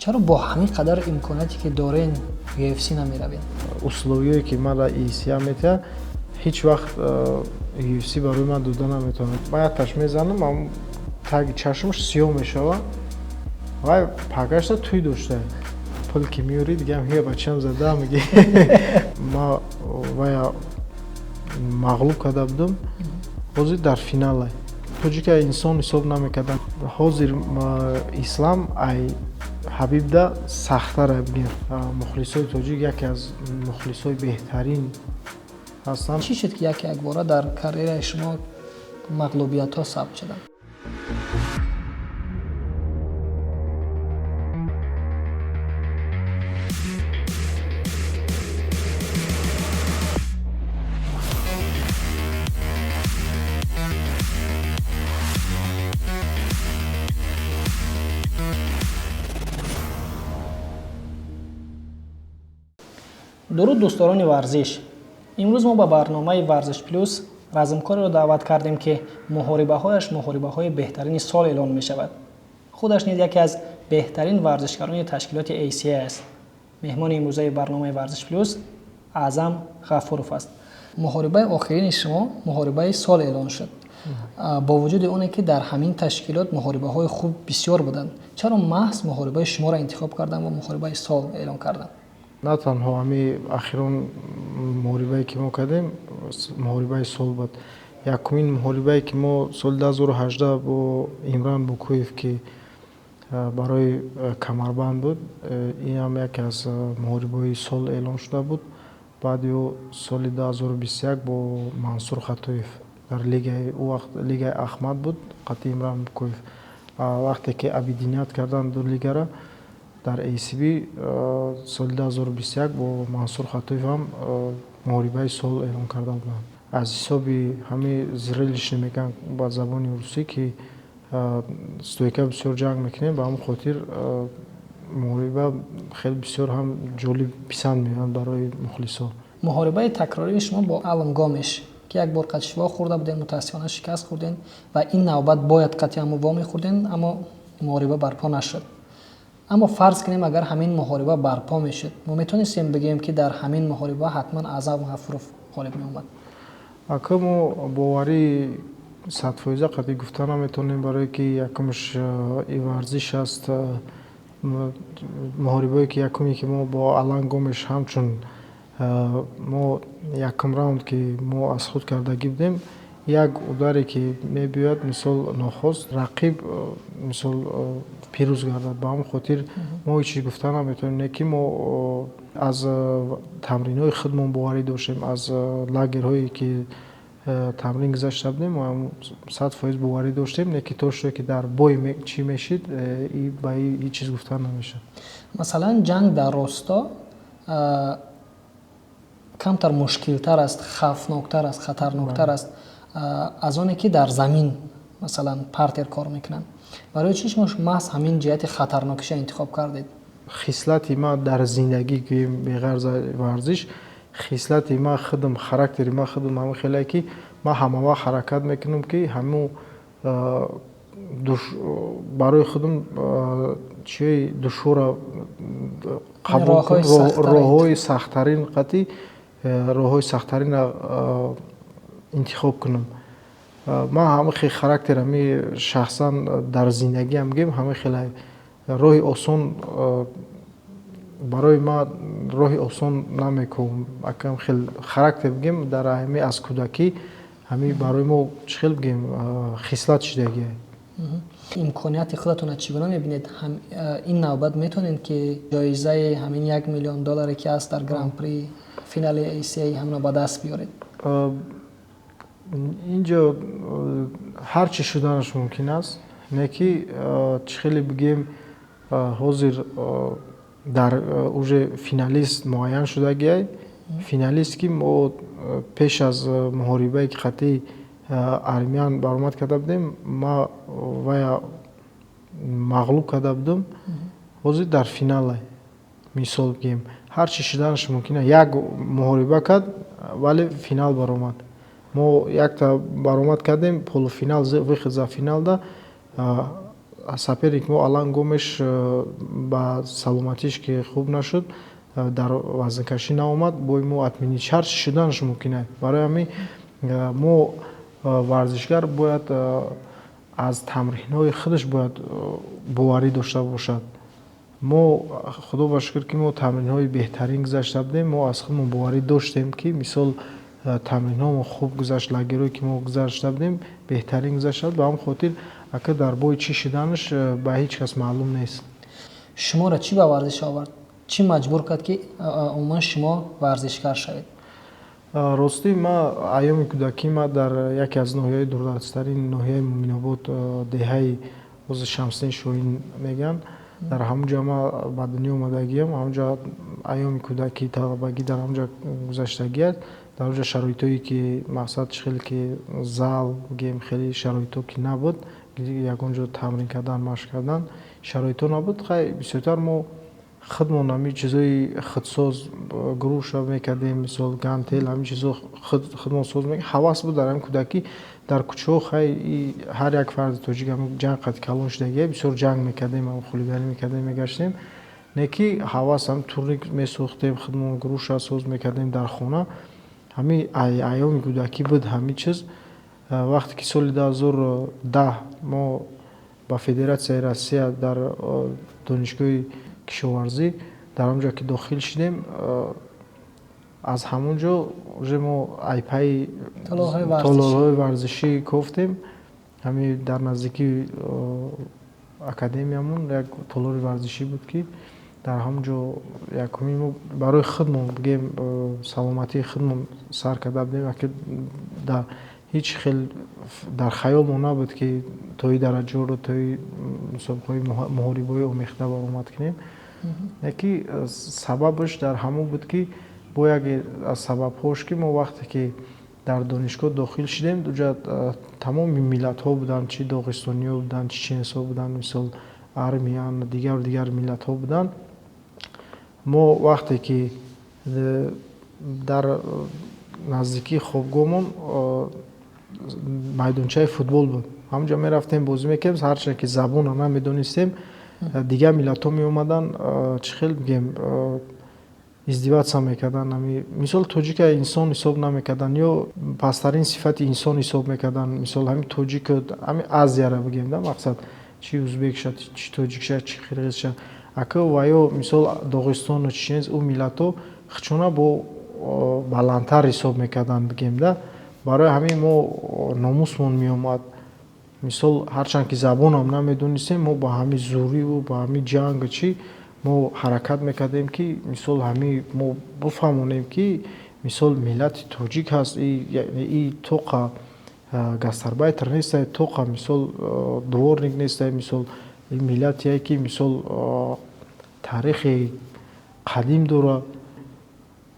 Чаро бо ҳамин қадар имконияте ки дорен, UFC намеравед? Условие ки ман ACA метиҳад, ҳеҷ вақт UFC барои ман дода наметавонад. Ман якташ мезанам, ам таги чашмаш сиёҳ мешавад. Вай пагашта туй дошта. Пул ки меёри, дигам ҳия бачам зада меги. Ма вая мағлуб карда будам. Ҳозир дар финалай. Тоҷика инсон ҳисоб намекарданд. Ҳозир Ислам ай Ҳабибда сахттара бигем. Мухлисои тоҷик яке аз мухлисои беҳтарин ҳастанд. Чӣ шуд, ки яке якбора дар карьераи шумо мағлубиятҳо сабт шуданд? Дуруд, дӯстдорони варзиш! Имрӯз мо ба барномаи «Варзиш плюс» размкореро даъват кардем, ки муҳорибаҳояш муҳорибаҳои беҳтарини сол эълон мешавад. Худаш низ яке аз беҳтарин варзишгарони ташкилоти ACA аст. Меҳмони имрӯзаи барномаи «Варзиш плюс» Аъзам Ғафуров аст. Муҳорибаи охирини шумо муҳорибаи сол эълон шуд. Бо вуҷуди оне ки дар ҳамин ташкилот муҳорибаҳои хуб бисёр буданд, чаро маҳз муҳорибаи шуморо интихоб карданд ва муҳорибаи сол эълон карданд? На танҳо ҳами ахирон муҳорибае ки мо кардем муҳорибаи сол буд. Якумин муҳорибае ки мо соли 2018 бо Имран Букуев, ки барои камарбанд буд, ин ҳам яке аз муҳорибаҳои сол эълон шуда буд. Баъди ӯ соли 2021 бо Мансур Хатоев дар лигаи, ӯ вақт лигаи Ахмад буд, қатъи Имран Букуев. Вақте ки объединять карданд ду лигара дар ACB, соли 2021 бо Мансур Хатоев ҳам муҳорибаи сол эълон карда буданд. Аз ҳисоби ҳамин зрелищный мегӯянд ба забони русӣ, ки стойка бисёр ҷанг мекунем, ба ҳамон хотир муҳориба хеле бисёр ҳам ҷолиб писанд меояд барои мухлисо. Муҳорибаи такрории шумо бо Алан Гомеш, ки як бор қатъи во хӯрда будем, мутаассифона шикаст хӯрдем ва ин навбат бояд қатъи ҳамо во мехӯрдем, аммо муҳориба барпо нашуд. Аммо фарз кунем, агар ҳамин муҳориба барпо мешуд, мо метавонистем бигӯем, ки дар ҳамин муҳориба ҳатман Аъзам Ғафуров ғолиб меомад? Ака, мо боварии 100% қатъӣ гуфта наметавонем, барое ки якумш и варзиш аст. Муҳорибае ки якуме ки мо бо Алан Гомеш, ҳамчун мо якум раунд ки мо аз худ кардагӣ будем, як ударе ки мебиёяд, мисол, нохост рақиб, мисол, пирӯз гардад. Ба ҳамон хотир мо ҳеҷ чиз гуфта наметавонем, не ки мо аз тамринҳои худмон боварӣ доштем, аз лагерҳое ки тамрин гузашта будем, мо 100% боварӣ доштем, не ки то шуде ки дар бой чӣ мешид, ба ҳеҷ чиз гуфта намешавад. Масалан, ҷанг дар росто камтар мушкилтар аст, хавфноктар аст, хатарноктар аст аз оне ки дар замин, масалан, партер кор мекунанд. Барои чӣ шумо маҳз ҳамин ҷиҳати хатарнокиша интихоб кардед? Хислати ман дар зиндагӣ, гӯем, беғарз варзиш, хислати ман худам, характери ман худам ҳамин хеле ки ман ҳамавақт ҳаракат мекунам, ки ҳамун барои худам чиҳои душвора қабул, роҳҳои сахттарин, қатъи роҳҳои сахттаринро интихоб кунам. Ман ҳамин хел характер, ҳами шахсан дар зиндагиам гӯем, ҳамин хеле роҳи осон барои ман роҳи осон намекунам. Акам хел характер бигем, дар ҳами аз кӯдакӣ ҳами барои мо, чӣ хел бигем, хислат шидагие. Имконияти худатонро чӣ гуна мебинед? Ин навбат метавонед, ки ҷоизаи ҳамин 1 миллион долларе ки аст дар гран-при финали ACA, ҳамро ба даст биёред? Инҷо ҳар чӣ шуданаш мумкин аст, не ки чӣ хеле бигем, ҳозир дар уже финалист муайян шудагиай. Финалист ки мо пеш аз муҳорибае ки қатъи Армян баромад карда будем, ма вая мағлуб карда будам, ҳозир дар финалай. Мисол бигем, ҳар чӣ шуданаш мумкин аст. Як муҳориба кард, вале финал баромад. Мо якта баромад кардем, полуфинал, выход за финалда. Соперник мо Алан Гомеш ба саломатиш ки хуб нашуд, дар вазнкашӣ наомад, бой мо отменить ҳарчи шуданаш мумкин аст. Барои ҳамин мо варзишгар бояд аз тамринҳои худаш бояд боварӣ дошта бошад. Мо, худо ба шукр, ки мо тамринҳои беҳтарин гузашта будем, мо аз худмон боварӣ доштем, ки мисол тамринҳомо хуб гузашт, лагерое ки мо гузашта будем, беҳтарин гузашта. Ба ҳамн хотир ака дар бой чӣ шуданаш ба ҳеҷ кас маълум нест. Шуморо чӣ ба варзиш овард? Чӣ маҷбур кард, ки умуман шумо варзишгар шавед? Ростӣ, ма айёми кӯдакӣ ма дар яке аз ноҳияҳои дурдасттарин, ноҳияи Муъминобод, деҳаи ҳозир Шамсиддин Шоҳин мегӯянд, дар ҳамон ҷо ма ба дунё омадагиам. Ҳамонҷо айёми кӯдакӣ, талабагӣ дар ҳамон ҷо гузаштагиаст. Дар он ҷо шароитое ки мақсад чӣ хеле ки зал гем, хеле шароито ки набуд, ягон ҷо тамрин кардан, машқ кардан шароито набуд. Хай, бисёртар мо худмон ҳамин чизои худсоз, груша мекардем, мисол гантел, ҳамин чизо худмон соз. Ҳавас буд дар ҳамин кӯдакӣ. Дар кӯчаҳо, хай, ҳар як фарди тоҷик ҳамин ҷанг қад калон шудагия, бисёр ҷанг мекардем, хулиганӣ мекардем, мегаштем. Не ки ҳавас, ҳам турник месохтем худмон, груша соз мекардем дар хона. Ҳамин айёми кӯдакӣ буд ҳамин чиз. Вақте ки соли 2010 мо ба Федератсияи Россия дар донишгоҳи кишоварзӣ дар он ҷо ки дохил шудем, аз ҳамон ҷо уже мо айпаи толорҳои варзишӣ кофтем. Ҳамин дар наздикии академиямон як толори варзишӣ буд, ки дар ҳамон ҷо якумин мо барои худмон, бигем, саломатии худмон сар карда будем. Аки дар ҳеҷ хел дар хаёлмон набуд, ки то и дараҷаро, то и мусобиқаҳои муҳорибаҳои омехта баромад кунем. Яки сабабаш дар ҳамон буд, ки бо яке аз сабабҳош, ки мо вақте ки дар донишгоҳ дохил шудем, уҷа тамоми миллатҳо буданд, чи доғистониҳо буданд, чеченсҳо буданд, мисол армян, дигару дигар миллатҳо буданд. Мо вақте ки дар наздикии хобгоҳмон майдончаи футбол буд, ҳамонҷо мерафтем, бозӣ мекардем. Ҳарчанд ки забонро намедонистем, дигар миллатҳо меомаданд, чӣ хел бигем, издеваться мекарданд. Мисол тоҷика инсон ҳисоб намекарданд ё пасттарин сифати инсон ҳисоб мекарданд. Мисол ҳамин тоҷик, ҳамин Азияра бигем да, мақсад чи узбекша, чи тоҷикша, чи қирғизша. Ака ва ё мисол доғистону чеченец, ӯ миллатҳо хичона бо баландтар ҳисоб мекарданд, бигем да. Барои ҳамин мо номусмон меомад. Мисол ҳарчанд ки забонам намедонистем, мо ба ҳамин зӯриву ба ҳамин ҷангу чӣ мо ҳаракат мекардем, ки мисол ҳамин мо бифаҳмонем, ки мисол миллати тоҷик ҳаст, и тоқа гастарбайтер нестай, тоқа мисол дворник нестай, мисол миллатие ки мисол таърихи қадим дорад.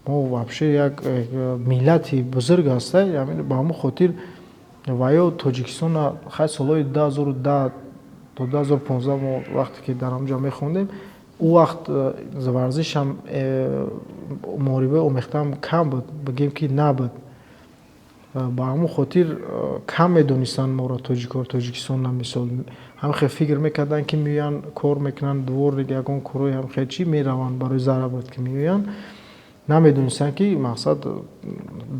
Мо вообще як миллати бузург ҳастай. Ба ҳамон хотир ва ё Тоҷикистона, хай, солҳои 2010 то 2015 мо вақте ки дар ҳамонҷо мехондем, ӯ вақт варзишам муҳорибаи омехтаам кам буд, бигем ки набуд. Ба ҳамон хотир кам медонистанд моро, тоҷикҳоро, Тоҷикистонна. Мисол ҳамхел фикр мекарданд, ки меоянд, кор мекунанд, дворник, ягон корҳои ҳамхел чӣ мераванд, барои заработка меоянд. Намедонистанд, ки мақсад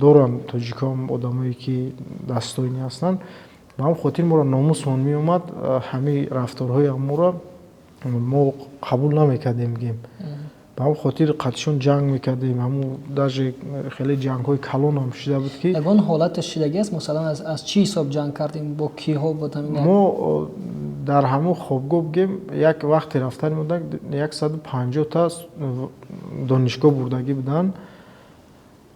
доранд тоҷикҳо одамое ки достойный ҳастанд. Ба ҳамон хотир моро номусмон меомад, ҳамин рафторҳои ҳамонро мо қабул намекардем, бигем. Ба ҳамон хотир қатишон ҷанг мекардем. Ҳамун даже хеле ҷангҳои калонам шуда буд, ки Ягон ҳолате шидагӣ аст? Масалан, аз чӣ ҳисоб ҷанг кардем, бо киҳо буд ҳамин? Мо дар ҳамон хобгоҳ, бигем, як вақте рафтани мо 150-та донишгоҳ бурдагӣ буданд.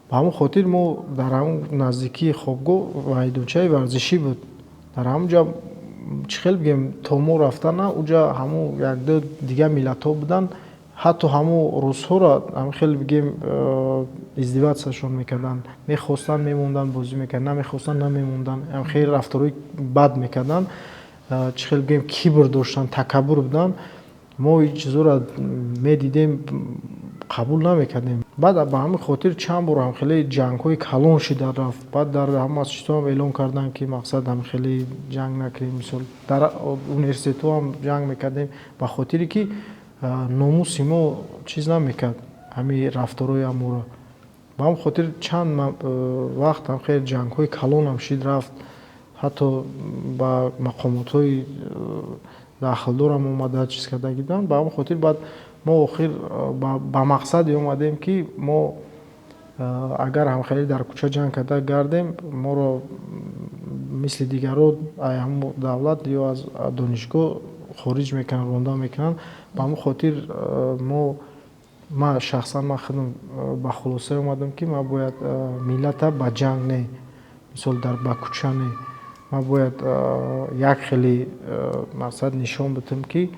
Ба ҳамон хотир мо дар ҳамон наздикии хобгоҳ майдончаи варзишӣ буд. Дар ҳамон ҷо, чӣ хел бигем, то мо рафтана уҷа ҳамун якду дигар миллатҳо буданд. Ҳатто ҳамун русҳоро хел бигем, издеваться шон мекарданд. Мехостанд, мемонданд, бозӣ мекарданд, намехостанд, намемонданд. Хеле рафторҳои бад мекарданд, чӣ хел бигем, кибр доштанд, такаббур буданд. Мо ин чизҳоро медидем. Қабул намекардем. Баъд ба ҳамин хотир чанд бор ҳам хеле ҷангҳои калон шида рафт. Баъд дар ҳама чизҳоам эълон карданд, ки мақсад ҳам хеле ҷанг накунем. Мисол, дар университетҳо ҳам ҷанг мекардем, ба хотире ки номуси мо чиз намекард, ҳамин рафторҳои аморо. Ба ҳамин хотир чанд вақт ҳам хеле ҷангҳои калонам шид рафт, ҳатто ба мақомотҳои дахлдорам омада чиз карда буданд. Ба ҳамин хотир баъд мо охир ба мақсаде омадем, ки мо агар ҳамхеле дар кӯча ҷанг карда гардем, моро мисли дигарро ҳамон давлат ё аз донишгоҳ хориҷ мекунанд, ронда мекунанд. Ба ҳамин хотир мо, ман шахсан, ман худам ба хулосае омадам, ки ман бояд миллата ба ҷанг не, мисол, дар ба кӯча не, ман бояд як хеле мақсад нишон бидиҳам, ки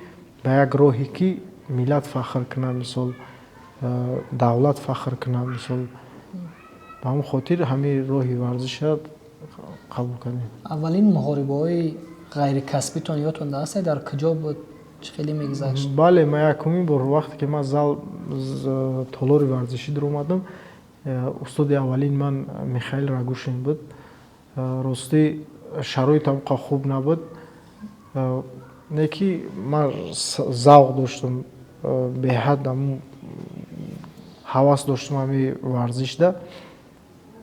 ба як роҳе, ки миллат фахр кунад, мисол, давлат фахр кунад. Мисол, ба ҳамин хотир ҳамин роҳи варзиша қабул кардем. Аввалин муҳорибаҳои ғайрикасбитон ёдтон ҳаст, дар куҷо буд, чӣ хеле мегузашт? Бале, ман якумин бор вақте ки ман зал, толори варзишӣ дуромадам, устоди аввалин ман Михаил Рагушин буд. Ростӣ, шароитам қа хуб набуд, не ки ман завқ доштам, беҳад ҳавас доштам ҳамин варзишда.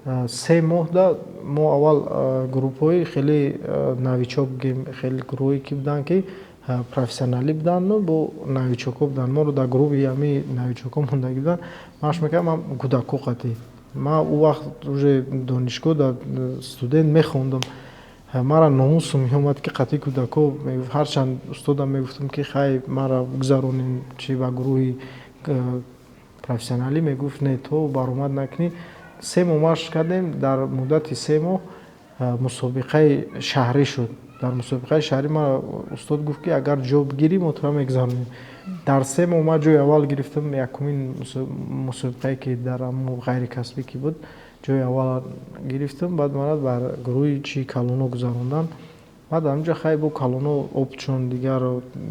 3 моҳда мо аввал группҳои хеле новичок бигем, хеле гурӯҳое ки буданд, ки профессионалӣ буданду бо новичокҳо буданд. Моро дар гурӯҳи ҳамин новичокҳо мондагӣ буданд. Машқ мекардам ман кӯдакҳо қатӣ. Ман ӯ вақт уже донишгоҳ дар студент мехондам. Мара номусум меомад, ки қатъи кӯдакҳо. Ҳарчанд устодам мегуфтам, ки хай, мара гузаронем чи ба гурӯҳи профессионалӣ, мегуфт: «Не, то баромад накунӣ». 3 моҳ машқ кардем. Дар муддати 3 моҳ мусобиқаи шаҳрӣ шуд. Дар мусобиқаи шаҳрӣ ман устод гуфт, ки агар ҷо бигирӣ, мо тура мегузаронем. Дар 3 моҳ ман ҷои аввал гирифтам. Якумин мусобиқае ки дар ғайрикасбӣ ки буд, ҷои аввал гирифтам. Баъд мара бар гурӯҳи чи калоно гузаронданд. Баъд ҳаминҷа хай бо калоно опытшон дигар,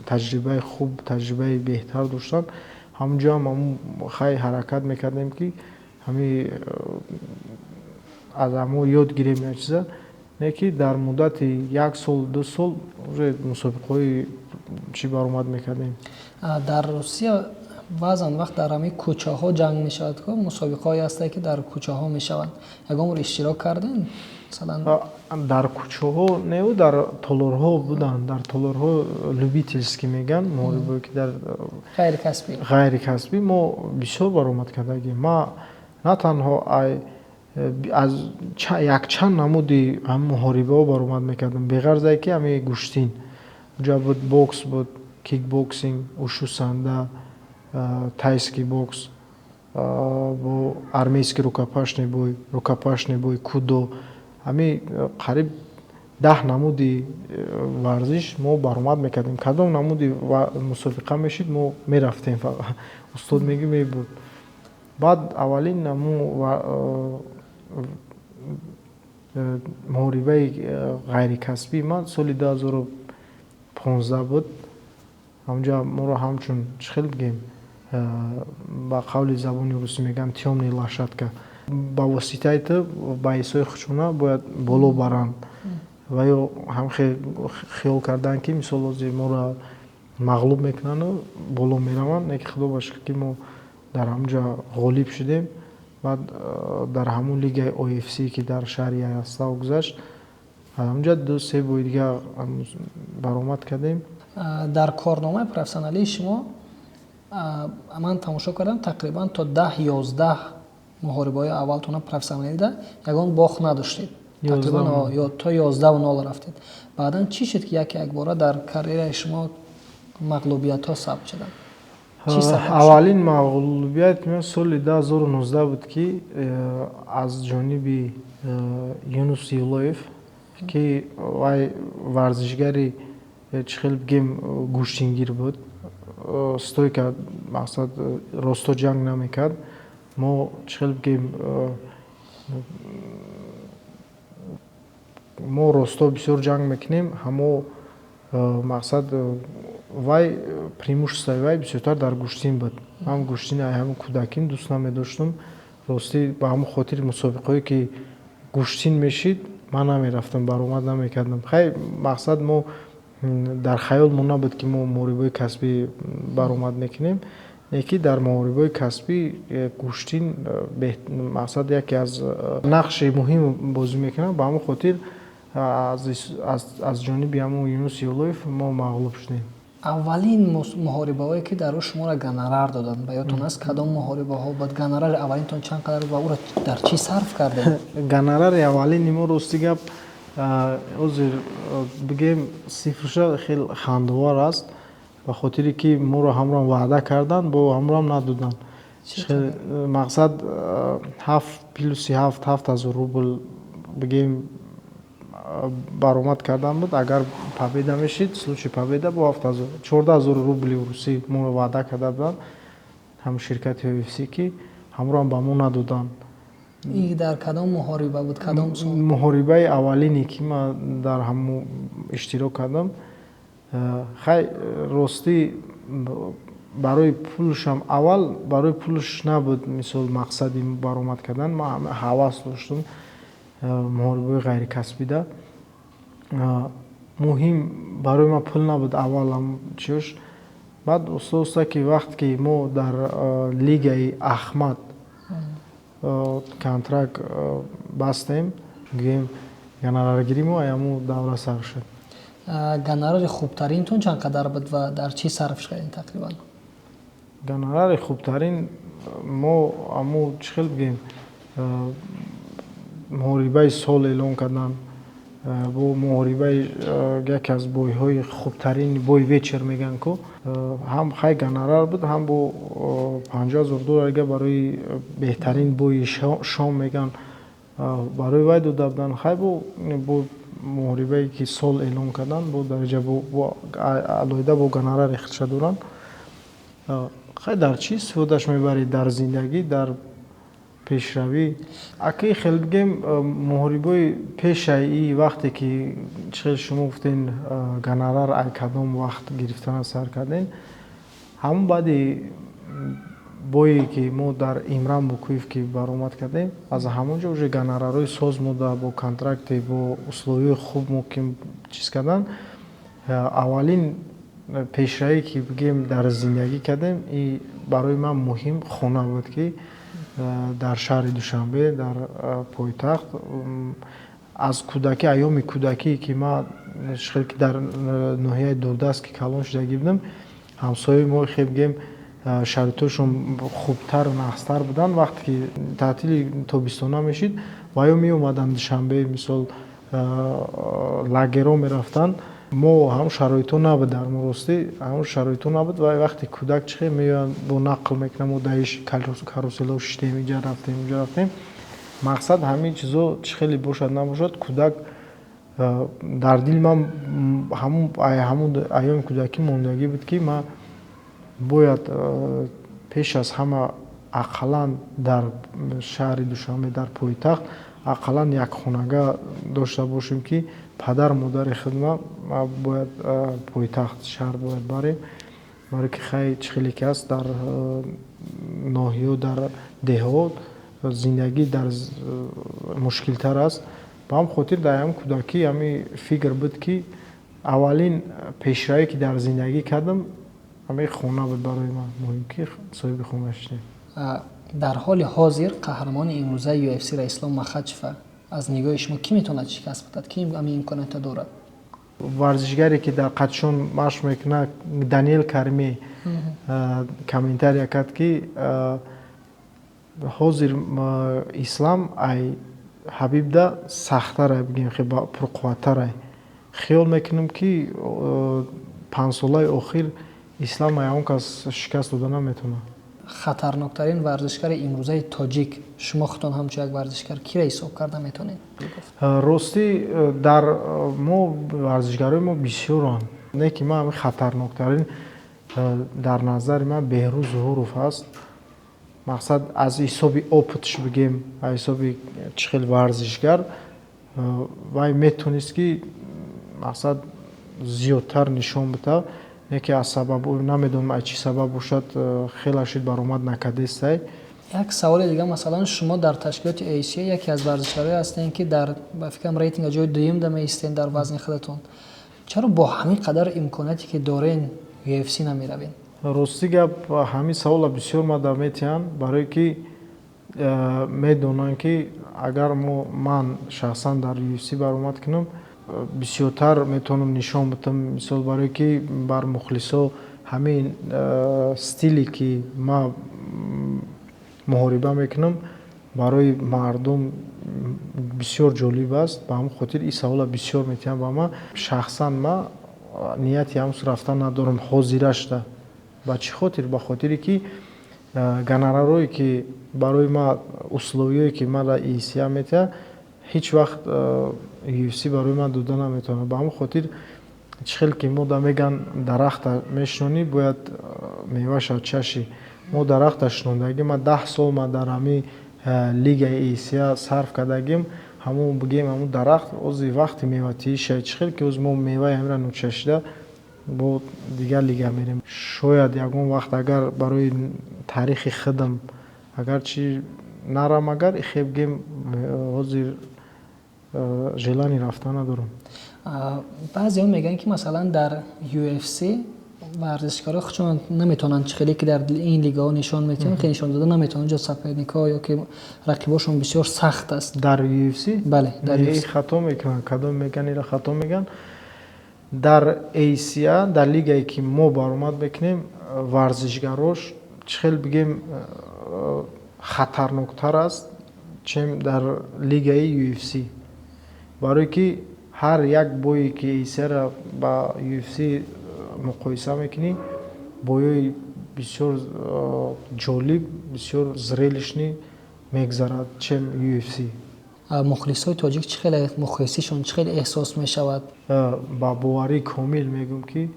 таҷрибаи хуб, таҷрибаи беҳтар доштанд. Ҳамунҷо ҳам хай ҳаракат мекардем, ки ҳами аз ҳамо ёд гирем як чиза. Не ки дар муддати як сол, 2 сол уже мусобиқаҳои чӣ баромад мекардем. Дар Русия баъзан вақт дар ҳамин кӯчаҳо ҷанг мешавад, ку мусобиқаҳое ҳастае, ки дар кӯчаҳо мешаванд. Ягон бор иштирок кардем, масалан? Дар кӯчаҳо неу, дар толорҳо буданд. Дар толорҳо любительский мегӯянд, муҳорибое ки дар ғайрикасбӣ. Ғайрикасбӣ мо бисёр баромад кардагим. Ма на танҳо аз якчанд намуди муҳорибаҳо баромад мекардам, беғарзе ки ҳамин гӯштин. Уҷа буд бокс, буд кикбоксинг, ушу санда, тайский бокс, бо армейский рукопашный бой, рукопашный бой, кудо. Ҳамин қариб 10 намуди варзиш мо баромад мекардем. Кадом намуди мусобиқа мешид, мо мерафтем, фақат устод меги мебурд. Баъд аввалин наму муҳорибаи ғайрикасбии ман соли 2015 буд. Ҳамунҷа моро ҳамчун, чӣ хел бигем, ба қавли забони русӣ мегӯянд, тёмная лошадка, ба воситаи ту баҳисҳои худшона бояд боло баранд ва ё ҳам хиёл карданд, ки мисол ҳозир моро мағлуб мекунанду боло мераванд. Не ки, худо ба шукр, ки мо дар ҳамунҷа ғолиб шудем. Баъд дар ҳамун лигаи ОФС, ки дар шаҳри Ярослав гузашт, ҳамунҷа ду се бои дига баромад кардем. Дар корномаи профессионалии шумо ман тамошо кардам, тақрибан то 10-11 муҳорибаҳои аввалтона профессионалида ягон бохт надоштед, тақрибан то 11-0 рафтед. Баъдан чӣ шуд, ки яке якбора дар карьераи шумо мағлубиятҳо сабт шуданд? Аввалин мағлубият ман соли 2019 буд, ки аз ҷониби Юнус Юлоев, ки вай варзишгари, чӣ хел бигем, гӯштингир буд, стойка, мақсад, росто ҷанг намекард. Мо, чӣ хел бигем, мо росто бисёр ҷанг мекунем, ҳамо мақсад. Вай преимущество и вай бисёртар дар гӯштин буд. Ман гӯштини ҳамун кӯдаким дӯст намедоштум, ростӣ. Ба ҳамун хотири мусобиқаҳое, ки гӯштин мешид, ман намерафтам, баромад намекардам. Хай, мақсад, мо дар хаёлмон набуд, ки мо муҳорибаи касбӣ баромад мекунем. Не ки дар муҳорибаи касбӣ гӯштин мақсад, яке аз нақши муҳим бозӣ мекунад. Ба ҳамон хотир аз ҷониби ҳамун Юнус Юлоев мо мағлуб шудем. Аввалин муҳорибаҳое, ки дар ӯ шуморо гонорар доданд, ба ёдтон аст, кадом муҳорибаҳо буд? Гонорари аввалинтон чанд қадар ва ӯро дар чӣ сарф кардед? Гонорари аввалини мо, рости гап, ҳозир бигем, сифрша хел хандовар аст, ба хотире ки моро ҳамроҳам ваъда карданд, бо ҳамроҳам надоданд. Мақсад, ҳафт плюси ҳафт, 7000 рубл, бигем, баромад кардан буд. Агар победа мешид, случай победа, бо 7000, 14 000 рубли русӣ моро ваъда карда буданд ҳам ширкати UFC, ки ҳамроҳам ба мо надоданд. Дар кадом муҳориба буд, кадом сол? Муҳорибаи аввалине, ки ман дар ҳамо иштирок кардам. Хай, ростӣ, барои пулшам, аввал барои пулш набуд, мисол, мақсади баромад кардан. Ман ҳавас доштум муҳорибаи ғайрикасбида. Муҳим барои ман пул набуд аввалам чиёш. Баъд оста оста ки вақте ки мо дар лигаи Ахмад контракт бастем, гӯем, гонораргирӣ мо ҳамун давра сар шуд. Гонорари хубтаринтон чанд қадар буд ва дар чӣ сарф кардем тақрибан? Гонорари хубтарин мо ҳамун, чӣ хел бигем, муҳорибаи сол эълон карданд, бо муҳорибаи яке аз бой ҳои хубтарин, бой вечер мегӯянд ку, ҳам хай гонорар буд, ҳам бо 50 000 доллар барои беҳтарин бой и шом мегӯянд, барои вай дода буданд. Хай, бо муҳорибае, ки сол эълон карданд, бо дараҷа алоҳида бо гонорари худша доранд. Хай, дар чӣ истифодаш мебаред? Дар зиндагӣ, дар пешравӣ. Акаи, хел бигем, муҳорибаи пешаи вақте ки, чӣ хел шумо гуфтен, гонорар ай кадом вақт гирифтана сар кардем, ҳамон баъди бой е, ки мо дар Имран Букуев ки баромад кардем, аз ҳамон ҷо уже гонорарҳои соз мода, бо контракте, бо условия и хуб мо ки чиз кардан. Аввалин пешравӣ, ки бигем, дар зиндагӣ кардем, и барои ман муҳим хона буд, ки дар шаҳри Душанбе, дар пойтахт. Аз кӯдакӣ, айёми кӯдакӣ, ки ман хел ки дар ноҳияи дурдаст ки калон шудагӣ будам, ҳамсояи мо, хел бигем, шароитҳошон хубтару нағзтар буданд. Вақте ки таътили тобистона мешид, ваё меомаданд Душанбе, мисол, лагер о мерафтанд. Мо ҳамон шароитҳо набуд дар мо, ростӣ, ҳамон шароитҳо набуд. Ва вақте кӯдак чихе меоянд, бо нақл мекунам, мо даиш каруселҳо шиштем, инҷа рафтем, инҷа рафтем. Мақсад, ҳамин чизо чӣ хеле бошад, набошад, кӯдак дар дили ман ҳамун айёми кӯдакӣ мондагӣ буд, ки ман бояд пеш аз ҳама ақаллан дар шаҳри Душанбе, дар пойтахт, ақаллан як хонага дошта бошем, ки падару модари худма бояд пойтахт шаҳр бояд барем. Барое ки хай, чӣ хеле ки аст, дар ноҳиё, дар деҳот зиндагӣ дар мушкилтар аст. Ба ҳамн хотир дар ҳамн кӯдакӣ ҳамин фикр буд, ки аввалин пешравие, ки дар зиндагӣ кардам, ҳамин хона буд барои ман муҳим, ки соҳиби хона шудем. Дар ҳоли ҳозир қаҳрамони имрӯзаи UFC Ислом Махачева аз нигоҳи шумо кӣ метавонад шикаст бидад, ки ҳамин имкониятро дорад? Варзишгаре, ки дар қатшон машқ мекунад, Даниэл Кормье, комментария кард, ки ҳозир Ислам ай Ҳабибда сахттарай, бигем, хеле пурқувваттарай. Хиёл мекунам, ки 5 солаи охир Ислам ай он кас шикаст дода наметавонад. Хатарноктарин варзишгари имрӯзаи тоҷик, шумо худтон ҳамчун як варзишгар киро ҳисоб карда метавонед? Ростӣ, дар мо варзишгарои мо бисёранд, не ки ман ҳамин хатарноктарин дар назари ман Беҳрӯз Зуҳуров аст. Мақсад, аз ҳисоби опыт ш бигем, аз ҳисоби чӣ хел варзишгар, вай метонист, ки мақсад, зиёдтар нишон бида. Не ки аз сабаб, намедонам, аз чӣ сабаб бошад, хеле шид баромад накардестай. Як саволи дига: масалан, шумо дар ташкилоти ACA яке аз варзишгарое ҳастем, ки дар, ба фикрам, рейтинга ҷои дуюм да меистем дар вазни худатон. Чаро бо ҳамин қадар имконияте, ки дорен, UFC намеравен? Рости гап, ҳамин савола бисёр мада метиҳанд, барое ки медонанд, ки агар мо, ман шахсан дар UFC баромад кунам, бисёртар метавонам нишон бидам. Мисол, барое ки бар мухлисо ҳамин стиле, ки ман муҳориба мекунам, барои мардум бисёр ҷолиб аст. Ба ҳамин хотир ин савола бисёр метиҳанд ба ман. Шахсан ман нияти ҳамсу рафтан надорам ҳозирашда. Ба чӣ хотир? Ба хотире ки гонорарое, ки барои ман, условие, ки мара ACA метиҳад, ҳеҷ вақт UFC барои ман дода наметавонад. Ба ҳамин хотир, чӣ хел ки мо да меган, дарахта мешинонӣ, бояд меваша чашӣ. Мо дарахта шинондагим, ман 10 сол ман дар ҳамин лигаи ACA сарф кардагим. Ҳамон, бигем, ҳамон дарахт ози вақти меватииша. Чӣ хел ки оз мо меваи ҳаминро нӯчашида, бо дигар лига мерем. Шояд ягон вақт, агар барои таърихи худам, агарчи нарам, агар ихе, бигем, ҳозир желание рафтан надорам. Баъзеҳо мегӯянд, ки масалан, дар UFC варзишкорҳо худшон наметавонанд, чӣ хеле ки дар ин лигаҳо нишон метиҳанд, хеле нишон дода наметавонанд. Ҷо соперникҳо ё ки рақибошон бисёр сахт аст. Дар UFC? Бале, дар UFC. Хато мекунанд. Кадом меган, ира хато меган. Дар ACA, дар лигае, ки мо баромад мекунем, варзишгарош, чӣ хел бигем, хатарноктар аст, чем дар лигаи UFC, барое ки ҳар як бое, ки ACA-ра ба UFC муқоиса мекунӣ, боёи бисёр ҷолиб, бисёр зрелищный мегзарад, чем UFC. Мухлисҳои тоҷик чӣ хеле, мухлисишон чӣ хеле эҳсос мешавад? Ба боварии комил мегӯм, ки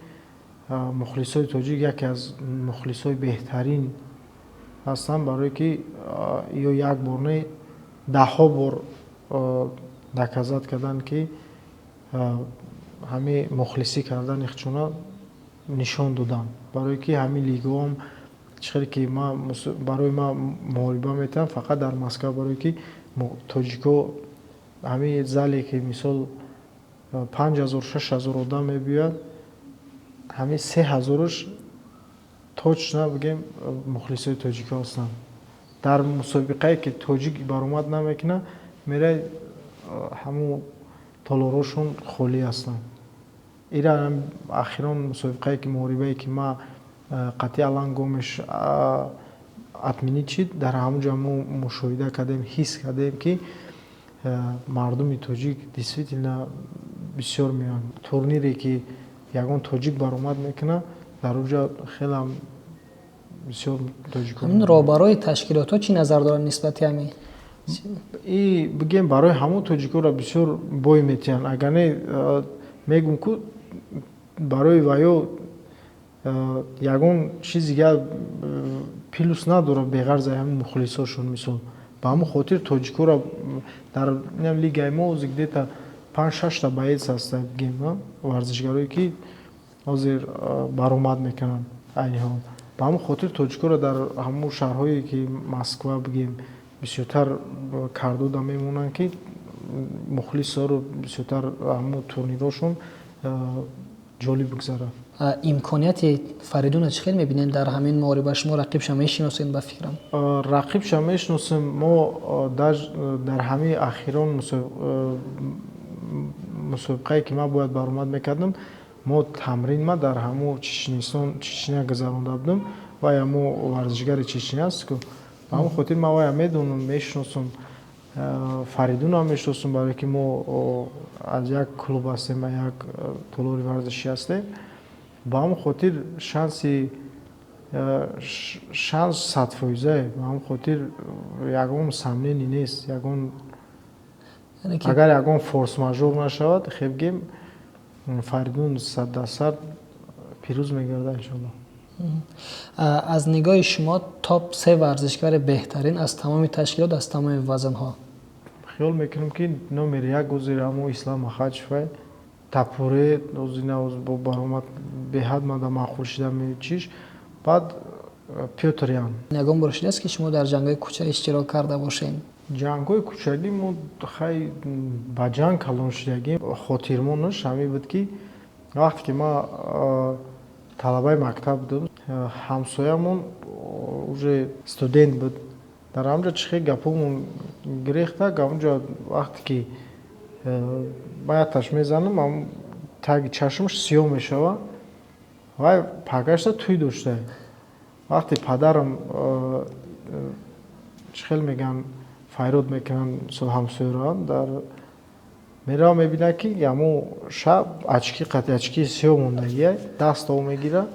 мухлисҳои тоҷик яке аз мухлисҳои беҳтарин ҳастанд, барое ки ё як бор не, даҳҳо бор доказать карданд, ки ҳамин мухлисӣ кардани худшона нишон доданд. Барое ки ҳамин лигаҳоам, чӣ хеле ки барои ман муҳориба метиҳам фақат дар Москва, барое ки тоҷикҳо ҳамин зале, ки мисол 5000, 6000 одам мебиёяд, ҳамин 3000-аш точно, бигем, мухлисои тоҷикҳо ҳастанд. Дар мусобиқае, ки тоҷик баромад намекунад, мерай, ҳамун толорҳошон холӣ ҳастанд. Ира ахирон мусобиқае, ки муҳорибае, ки ман қатъи Алан Гомеш отменить шид, дар ҳамон ҷо мо мушоҳида кардем, ҳис кардем, ки мардуми тоҷик действительно бисёр меоянд. Турнире, ки ягон тоҷик баромад мекунад, дар он ҷо хелам бисёр тоҷикон. Ҳамин роҳбарои ташкилотҳо чӣ назар доранд нисбати ҳамин? И, бигем, барои ҳамон тоҷикоро бисёр бой метиҳанд. Агар не, мегӯм ку, барои ваё ягон чиз дигар плюс надорад, беғарзи ҳамин мухлисошон. Мисол, ба ҳамон хотир тоҷикоро дар лигаи мо ҳозир где-то панҷ, шашта боец ҳаста, бигем, варзишгарое, ки ҳозир баромад мекунанд айни ҳол. Ба ҳамон хотир тоҷикоро дар ҳамон шаҳрҳое, ки Москва, бигем, бисёртар кардода мемонанд, ки мухлисоро бисёртар ҳамон турнирҳошон ҷолиб бигзарад. Имконияти Фаридуна чӣ хел мебинед дар ҳамин муҳориба? Шумо рақибша мешиносед, ба фикрам. Рақибша мешиносем. Мо дар ҳамин ахирон мусобиқае, ки ман бояд баромад мекардам, мо тамрин ма дар ҳамон Чечнистон, Чечня гузаронда будам. Вай ҳамо варзишгари Чечня аст ку. Ба ҳамон хотир ман вая медонам, мешиносам. Фаридунам мешиносам, барое ки мо аз як клуб ҳастем, як толори варзишӣ ҳастем. Ба ҳамон хотир шанс 100%-ае. Ба ҳамон хотир ягон сомнение нест, ягон, агар ягон форс-мажор нашавад, хеб, гем, Фаридун 100% пирӯз мегардад, иншоалло. Аз нигоҳи шумо, топ се варзишгари беҳтарин аз тамоми ташкилот, аз тамоми вазнҳо? Хиёл мекунам, ки номери як ҳозир ҳамо Ислам Махачевай. Тапуре озина бо баромад беҳад мада маъқул шида чиш. Баъд Пётр Ян. Ягон бор шудааст, ки шумо дар ҷангҳои кӯча иштирок карда бошед? Ҷангҳои кӯчагӣ мо хай ба ҷанг калон шудагим. Хотирмонаш ҳамин буд, ки вақте ки ман талабаи мактаб будам, ҳамсоямон уже студент буд. Дар ҳамҷа чӣ хел гапомон гирехта, ҳамҷа вақте ки баяташ мезанам, таги чашмаш сиёҳ мешавад. Вай пагашта тӯй дошта. Вақте падарам, чӣ хел мегӯянд, файрод мекунанд, мисол, ҳамсояро дар мерава, мебинад, ки ҳамо шаб очки қати очки сиёҳ мондагия, даст ов мегирад.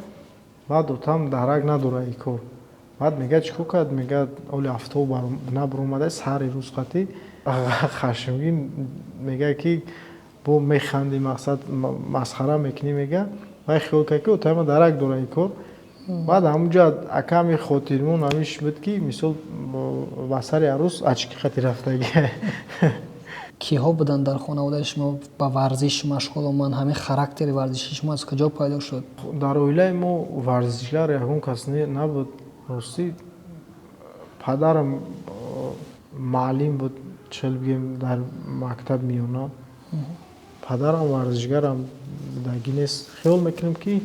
Баъд отам дарак надорад и кор. Баъд мегӯяд, чӣ кор кард? Мегӯяд, оли афтоб набаромада, сари рӯз қатӣ хашмгин мегӯяд, ки бо механдӣ, мақсад масхара мекунӣ, мегӯяд. Вай хиёл кард, ки отама дарак дорад и кор. Баъд ҳамунҷа аками хотирмон ҳамиш буд, ки мисол ба сари арӯс очки қати рафтагия. Киҳо буданд дар хонаводаи шумо ба варзиш машғул? Ман ҳамин характери варзиши шумо аз куҷо пайдо шуд? Дар оилаи мо варзишгар ягон кас набуд, ростӣ. Падарам муаллим буд, чел бигем, дар мактаб миёна. Падарам варзишгарам будагӣ нест. Хиёл мекунем, ки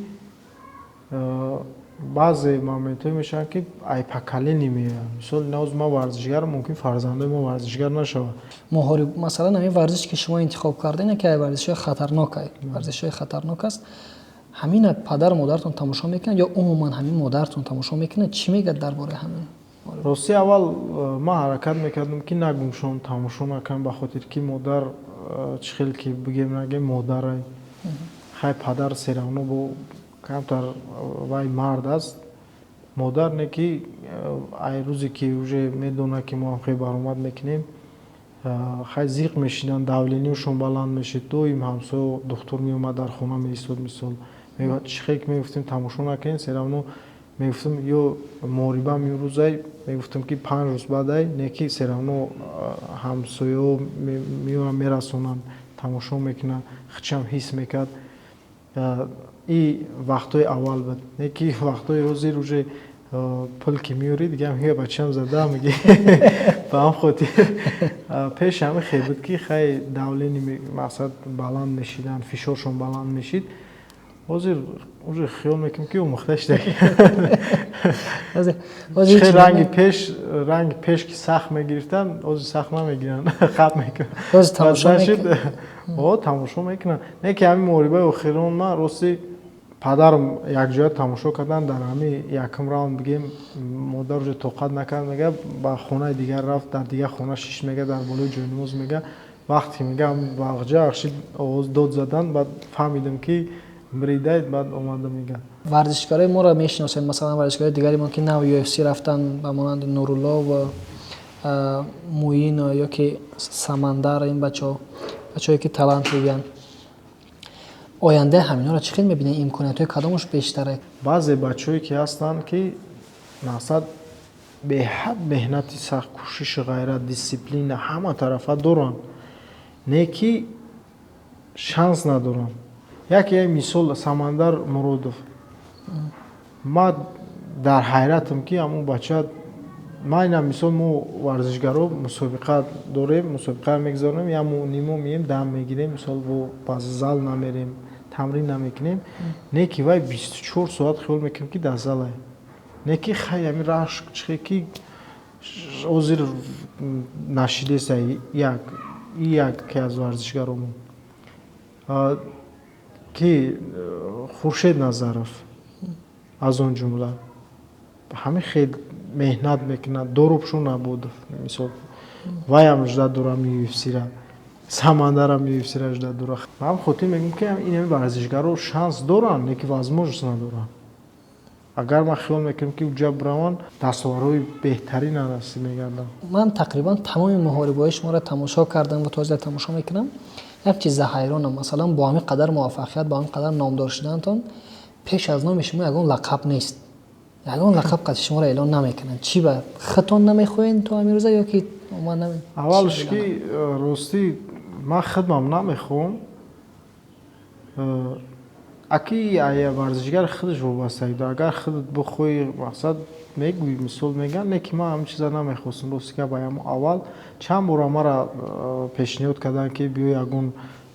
баъзе моментҳое мешаванд, ки ай поколение меоянд. Мисол, навоз ман варзишгарам, мумкин фарзандои мо варзишгар нашаванд. Муҳориб, масалан, ҳамин варзише, ки шумо интихоб кардем, яке аз варзишҳои хатарнок, варзишҳои хатарнок аст. Ҳамина падару модаратон тамошо мекунанд ё умуман ҳамин модаратон тамошо мекунад? Чӣ мегӯяд дар бораи ҳамин? Рости, аввал ман ҳаракат мекардам, ки нагумшон, тамошо накунам, ба хотир ки модар, чӣ хел ки бигем нагем, модарай. Хай, падар всё равно бо камтар вай мард аст, модар не. Ки ай рӯзе ки уже медонад, ки мо ҳам баромад мекунем, хай, зиқ мешинанд, давление шон баланд мешид. Доим ҳамсоя духтур меомад, дар хона меистод. Мисол, чӣ хел ки мегуфтем, тамошо накунем, всё равно мегуфтем, ё муҳорибаам имрӯзай, мегуфтем, ки 5 рӯз баъдай, не ки всё равно ҳамсояҳо меоянд, мерасонанд, тамошо мекунанд, хичам ҳис мекард. И вақтҳои аввал буд, не ки вақтҳои ҳозир уже пул ки меёрӣ, дига мега, бачам зада меги. Ба ҳам хотир пеш ҳами хел буд, ки хай, давление, мақсад, баланд мешиданд, фишоршон баланд мешид. Ҳозир уже хиёл мекунем, ки омӯхта шуда. Ранги пеш ки сахт мегирифтанд, ҳозир сахт намегиранд, хап мекунанд, тамошо мекунанд. Не ки ҳамин муҳорибаи охирон ман, рости, падарам якҷоя тамошо карданд. Дар ҳамин якум раунд, бигем, модар уже тоқат накард, мега, ба хонаи дигар рафт, дар дигар хона шиш, мега, дар болои ҷойнамоз, мега. Вақте мега вағҷа ахшид, овоз дод задан, баъд фаҳмидам, ки бридаед. Баъд омада, мега. Варзишгарои моро мешиносем, масалан, варзишгарои дигари мо, ки нав UFC рафтанд, ба монанди Нурулло ва Муино ё ки Самандар. Ин бачаҳо бачаҳое, ки талантливиянд. Ояндаи ҳаминҳоро чӣ хел мебинед? Имкониятҳои кадомаш бештаре? Баъзе бачаҳое ки ҳастанд, ки мақсад беҳад меҳнати сахт, кӯшиши ғайрат, дисциплина ҳама тарафа доранд, не ки шанс надоранд. Яке мисол Самандар Муродов. Ман дар ҳайратам, ки ҳамон бача, ман ина, мисол, мо варзишгаро мусобиқа дорем, мусобиқа мегузаронем, як нимо меем, дам мегирем, мисол, бо ба зал намерем, тамрин намекунем. Не ки вай 24 соат хиёл мекунем, ки дар залае. Не ки хай, ҳамин рашк чихе ки ҳозир нашидеса. Як ки аз варзишгаромон ки Хуршед Назаров, аз он ҷумла, ҳамин хел меҳнат мекунад. Доробшо Набодов, мисол, ваям жда дорам UFC-ра, Самандарам UFC-ра жда дора. Ба ҳам хотир мегӯм, ки ин варзишгаро шанс доранд, не ки возможность надоранд. Агар ман хиёл мекунам, ки уҷа бираванд, дастовардҳои беҳтарин насиб мегарданд. Ман тақрибан тамоми муҳорибаҳои шуморо тамошо кардам ва то ҳозир тамошо мекунам. Як чиза ҳайронам: масалан, бо ҳамин қадар муваффақият, бо ҳамин қадар номдор шуданатон, пеш аз номи шумо ягон лақаб нест, ягон лақаб қати шуморо эълон намекунанд. Чӣ, ба худтон намехоҳед то ҳамин рӯза ё ки Аввалш ки, ростӣ, ман худмам намехоҳам. Аки варзишгар худаш вобастагӣ дорад. Агар худат бихоҳӣ, мақсад мегӯӣ, мисол мегӯянд, не ки ман ҳамин чиза намехостам. Рости гап, аямо аввал чанд бора мара пешниҳод карданд, ки биё, ягон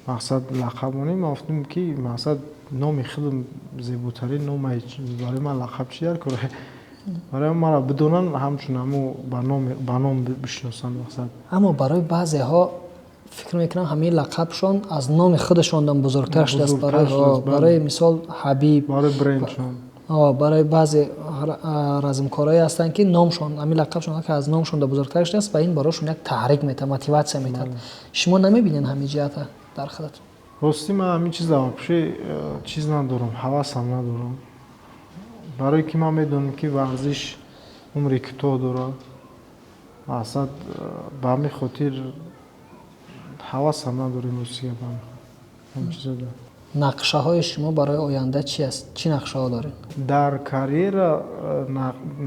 мақсад лақаб монем. Ман гуфтам, ки мақсад номи худам зеботарин ном, барои ман лақаб чи дар кор? Барои мара бидонанд ҳамчун ҳамо ба ном бишиносанд, мақсад. Аммо барои баъзеҳо, фикр мекунам, ҳамин лақабшон аз номи худашонам бузургтар шудааст. Барои мисол, Ҳабиб. Барои брендшон. Барои баъзе размкорое ҳастанд, ки номшон, ҳамин лақабшон аз номшон бузургтар шудааст ва ин барошон як таҳрик метаҳад, мотиватсия метаҳад. Шумо намебинед ҳамин ҷиҳата дар худатон? Ростӣ, ман ҳамин чиза вообще чиз надорам, ҳавасам надорам, барое ки ман медонам, ки варзиш умри кӯтоҳ дорад. Мақсад, ба ҳамин хотир ҳавасам надорем, ростӣ гап, ҳамин чиза. Нақшаҳои шумо барои оянда чи аст? Чӣ нақшаҳо доред? Дар карьера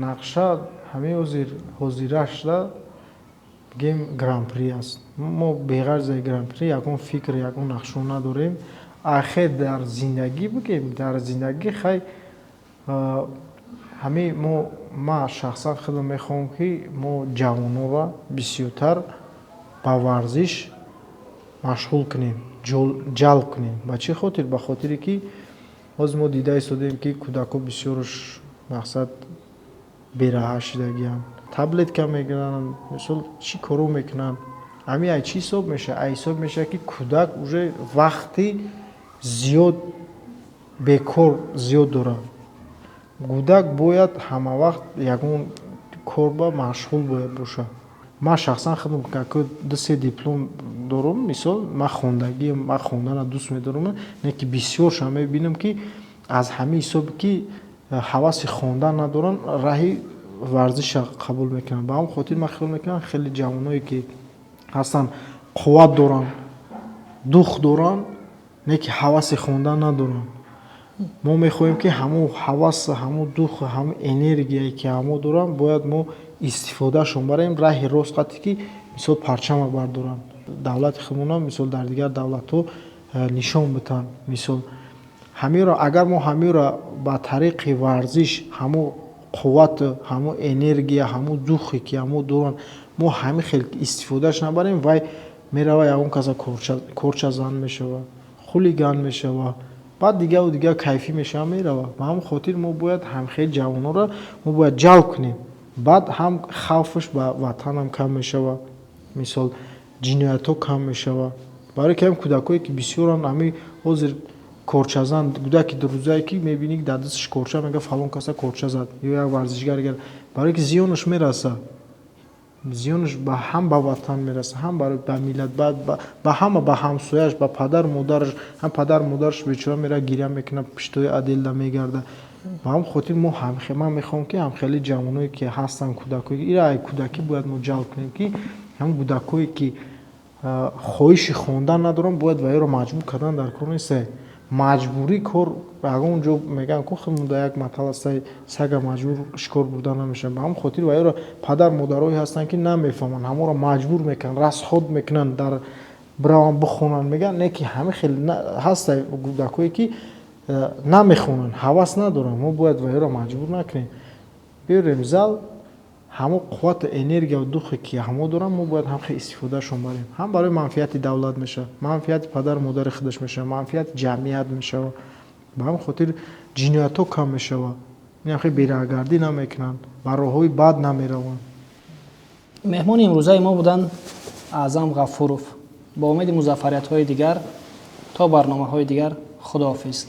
нақша ҳамин ҳозира шуда, бигем, гран-при аст. Мо беғарз аз гран-при ягон фикр, ягон нақшо надорем. Ахир дар зиндагӣ, бигем, дар зиндагӣ, хай, ҳамин мо, ман шахсан худам мехоҳам, ки мо ҷавононро бисёртар ба варзиш машғул кунем, ҷалб кунем. Ба чӣ хотир? Ба хотире ки ҳозир мо дида истодем, ки кӯдакҳо бисёрш, мақсад, бераҳа шудагианд, таблетка мегиранд, мисол, чӣ коро мекунанд. Ҳамин ай чӣ ҳисоб мешавад? Ай ҳисоб мешавад, ки кӯдак уже вақти зиёд бекор зиёд дорад. Кӯдак бояд ҳамавақт ягон кор ба машғул бояд бошад. Ман шахсан худам ду се диплом дорам, мисол, ман хондагиам, ман хонданро дӯст медорам, не ки бисёршам мебинам, ки аз ҳамин ҳисобе ки ҳаваси хондан надоранд, раҳи варзиша қабул мекунанд. Ба ҳамн хотир ман хиёл мекунам, хеле ҷавоное ки ҳастанд, қувват доранд, дух доранд, не ки ҳаваси хондан надоранд. Мо мехоҳем, ки ҳамон ҳавас, ҳамон дух, ҳамон энергияе ки ҳамо доранд, бояд мо истифодаашон барем раҳи рост қате, ки мисол парчама бардоранд, давлати худмона, мисол, дар дигар давлатҳо нишон битанд. Мисол, ҳаминро агар мо ҳаминро ба тариқи варзиш, ҳамон қувват, ҳамон энергия, ҳамон духе ки ҳамо доранд, мо ҳамин хел истифодааш набарем, вай мерава, ягон каса корчазан мешавад, хулиган мешавад, баъд дигаву дигар кайфӣ мешава, мерава. Ба ҳамон хотир мо бояд ҳамхел ҷавононро мо бояд ҷалб кунем. Баъд ҳам хавфаш ба ватанам кам мешавад, мисол, ҷиноятҳо кам мешавад, барои ки ҳам кӯдакҳое ки бисёранд, ҳамин ҳозир корчазан, кӯдаки дурӯзае ки мебинӣ, дар дасташ корча, мега, фалон каса корча зад ё як варзишгар, барое ки зиёнаш мерасад, зиёнаш ҳам ба ватан мерасад, ҳам ба миллат, ба ҳама, ба ҳамсояш, ба падару модараш. Ҳам падару модараш бечора мера, гиря мекунад, пиштои отделда мегарда. Ба ҳамн хотир мо, ман мехоҳам, ки ҳамхели ҷавоное ки ҳастанд, кӯдакое, ира ай кӯдакӣ бояд мо ҷалб кунем, ки ҳамн кӯдакое ки хоҳиши хондан надоранд, бояд ваёро маҷбур кардан дар кор нест. Маҷбурӣ кор ягон ҷо мегӯянд ку, худмон як матал аст, сага маҷбур шикор бурда намешавад. Ба ҳамн хотир ваёро падар модарое ҳастанд, ки намефаҳманд, ҳамонро маҷбур мекунанд, расход мекунанд, дар бираванд, бихонанд мегӯянд, не ки ҳамин хел ҳаста кӯдакое ки намехонанд, ҳавас надоранд. Мо бояд ваёро маҷбур накунем, биёрем зал, ҳамон қуввату энергияву духе ки ҳамо доранд, мо бояд ҳамхел истифодаашон барем. Ҳам барои манфиати давлат мешавад, манфиати падару модари худаш мешавад, манфиати ҷамъият мешавад. Ба ҳамин хотир ҷиноятҳо кам мешавад, ин бераҳгардӣ намекунанд, ба роҳҳои бад намераванд. Меҳмони имрӯзаи мо буданд Аъзам Ғафуров. Бо умеди музаффариятҳои дигар, то барномаҳои дигар, худоҳофиз.